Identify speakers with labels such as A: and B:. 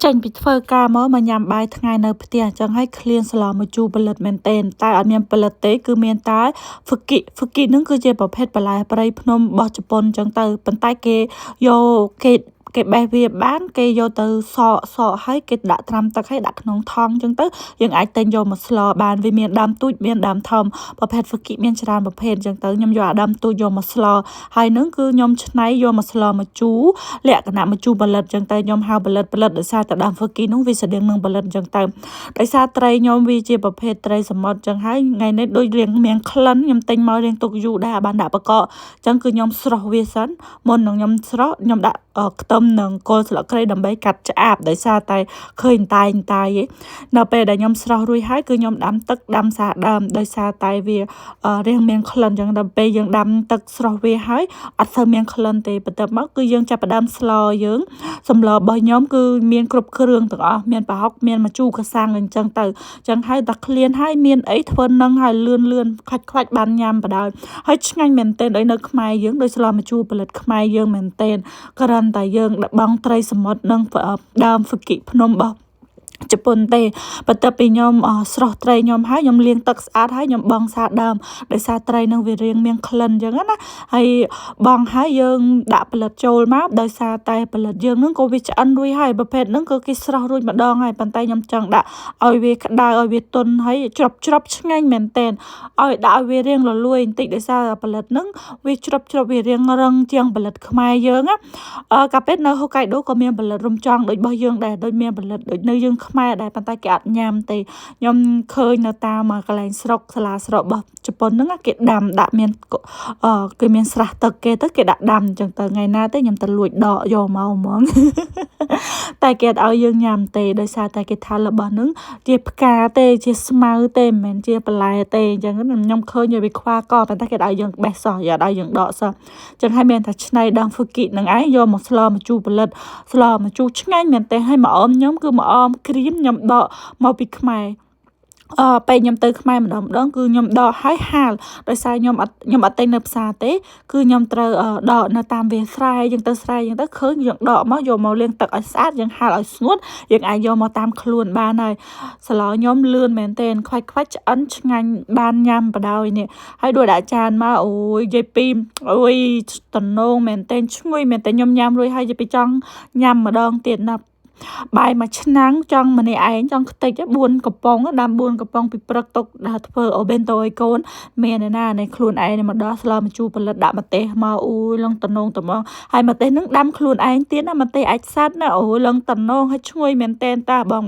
A: ចេញពីធ្វើការមកមកញ៉ាំបាយថ្ងៃនៅផ្ទះអញ្ចឹងហើយឃ្លានស្លម្ជូរផលិតមែនទែនតែអត់មានផលិតទេគឺមានតែហ្វគិហ្វគិនឹងគឺជាប្រភេទបន្លែព្រៃភ្នំរបស់ជប៉ុនអញ្ចឹងទៅប៉ុន្តែគេយកគេគេបេះវាបានគេយកទៅសកសកហើយគេដាក់ត្រាំទឹកហើយដាក់ក្នុងថង់អញ្ចឹងទៅយើងអាចទិញយកមកស្លបានវាមានដើមទូចមានដើមធំប្រភេទហ្វគិមានច្រើនប្រភេទអញ្ចឹងទៅខ្ញុំយកអាដើមទូចយកមកស្លហើយនឹងគឺខ្ញុំច្នៃយកមកស្លម្ជូរលក្ខណៈម្ជូរផលិតអញ្ចឹងទៅខ្ញុំហៅផលិតផលិតដោយសារតែដើមហ្វគីនោះវាស្តៀងនឹងផលិតអញ្ចឹងទៅដោយសារត្រីខ្ញុំវាជាប្រភេទត្រីសមុទ្រអញ្ចឹងហើយថ្ងៃនេះដូចរៀងមានក្លិនខ្ញុំទិញមករៀងទុកយូរដែរបានដាក់បកកអញ្ចឹងគឺខ្ញុំស្រោះវាសិនមុននឹងខ្ញុំស្រោះខ្ញុំដាក់ខ្ទឹមនិងគល់ស្លឹកគ្រៃដើម្បីកាត់ឆ្អាបដោយសារតែឃើញតែងតែឯងនៅពេលដែលខ្ញុំស្រោះរួចហើយគឺខ្ញុំដាំទឹកដាំសារដើមដោយសារតែវារៀងមានក្លិនអញ្ចឹងដល់ពេលយើងដាំទឹកស្រោះវាហើយអត់សូវមានក្លិនទេបន្ទាប់មកគឺយើងចាប់ផ្ដើមស្លយើងសម្លរបស់ខ្ញុំគឺមានគ្រប់គ្រឿងទាំងអស់មានប្រហុកមានម្ជូរកសាំងអញ្ចឹងទៅអញ្ចឹងហើយតែឃ្លានហើយមានអីធ្វើនឹងហើយលឿនលឿនខ្វាច់ខ្វាច់បានញ៉ាំបដ ாய் ហើយឆ្ងាញ់មែនទែនដោយនៅខ្មែរយើងដោយស្លម្ជូរផលិតខ្មែរយើងមែនទែនគ្រាន់តែយើងបង់ត្រីសមុទ្រនិងដើមហ្វគិភ្នំរបស់ជប៉ុនទេបន្ទាប់ពីខ្ញុំស្រោះត្រីខ្ញុំហើយខ្ញុំលាងទឹកស្អាតហើយខ្ញុំបង់សារដើមដោយសារត្រីនឹងវារៀងមានក្លិនអញ្ចឹងណាហើយបង់ហើយយើងដាក់ផលិតចូលមកដោយសារតែផលិតយើងនឹងក៏វាឆ្អិនរួចហើយប្រភេទហ្នឹងក៏គេស្រោះរួចម្ដងហើយប៉ុន្តែខ្ញុំចង់ដាក់ឲ្យវាក្តៅឲ្យវាទន់ហើយជ្រប់ជ្រប់ឆ្ងាញ់មែនទែនឲ្យដាក់ឲ្យវារៀងរលួយបន្តិចដោយសារផលិតហ្នឹងវាជ្រប់ជ្រប់វារៀងរឹងជាងផលិតខ្មែរយើងណាអឺកាពេតនៅហូកៃដូក៏មានផលិតរំចង់ដូចរបស់យើងដែរដូចមានផលិតដូចនៅយើងខ្មែរដែរប៉ុន្តែគេអត់ញ៉ាំទេខ្ញុំឃើញនៅតាមកន្លែងស្រុកសាលាស្រុករបស់ជប៉ុនហ្នឹងគេដាំដាក់មានអឺគេមានស្រះទឹកគេទៅគេដាក់ដាំអញ្ចឹងទៅថ្ងៃណាទេខ្ញុំទៅលួចដកយកមកហ្មងតែគេអត់ឲ្យយើងញ៉ាំទេដោយសារតែគេថារបស់ហ្នឹងជាផ្កាទេជាស្មៅទេមិនមែនជាបន្លែទេអញ្ចឹងខ្ញុំឃើញវាខ្វះកប៉ុន្តែគេឲ្យយើងបេះសោះយកឲ្យយើងដកសោះអញ្ចឹងហើយមានតែឆ្នៃដើមហ្វគិនឹងឯងយកមកស្លម្ជូរផលិតស្លម្ជូរឆ្ងាញ់មែនទេហើយមកអមខ្ញុំគឺមកអមក្រៀមខ្ញុំដកមកពីខ្មែរអឺពេលខ្ញុំទៅខ្មែរម្ដងម្ដងគឺខ្ញុំដកឲ្យហាលដោយសារខ្ញុំអត់ទិញនៅផ្សារទេគឺខ្ញុំត្រូវដកនៅតាមវាលស្រែយើងទៅស្រែយើងទៅឃើញយើងដកមកយកមកលាងទឹកឲ្យស្អាតយើងហាលឲ្យស្ងួតយើងអាចយកមកតាមខ្លួនបានហើយស្លខ្ញុំលឿនមែនទែនខ្វាច់ខ្វាច់ឆ្អិនឆ្ងាញ់បានញ៉ាំបដ ாய் នេះហើយដួសដាក់ចានមកអូយយាយពីអូយតំណងមែនទែនឈ្ងុយមែនទែនខ្ញុំញ៉ាំរួចហើយយាយពីចង់ញ៉ាំម្ដងទៀតណាបាយមួយឆ្នាំងចង់ម្នាក់ឯងចង់ខ្ទេច4កំប៉ុងដាំ4កំប៉ុងពីព្រឹកទុកដល់ធ្វើអូបេនតូឲ្យកូនមានឯណានៃខ្លួនឯងមកដល់ស្លម្ជូរផលិតដាក់ម្ទេសមកអូយលងតំនងត្មងហើយម្ទេសនឹងដាំខ្លួនឯងទៀតណាម្ទេសអាចសัตว์ណាអូយលងតំនងហើយឈ្ងុយមែនតែនតាបង។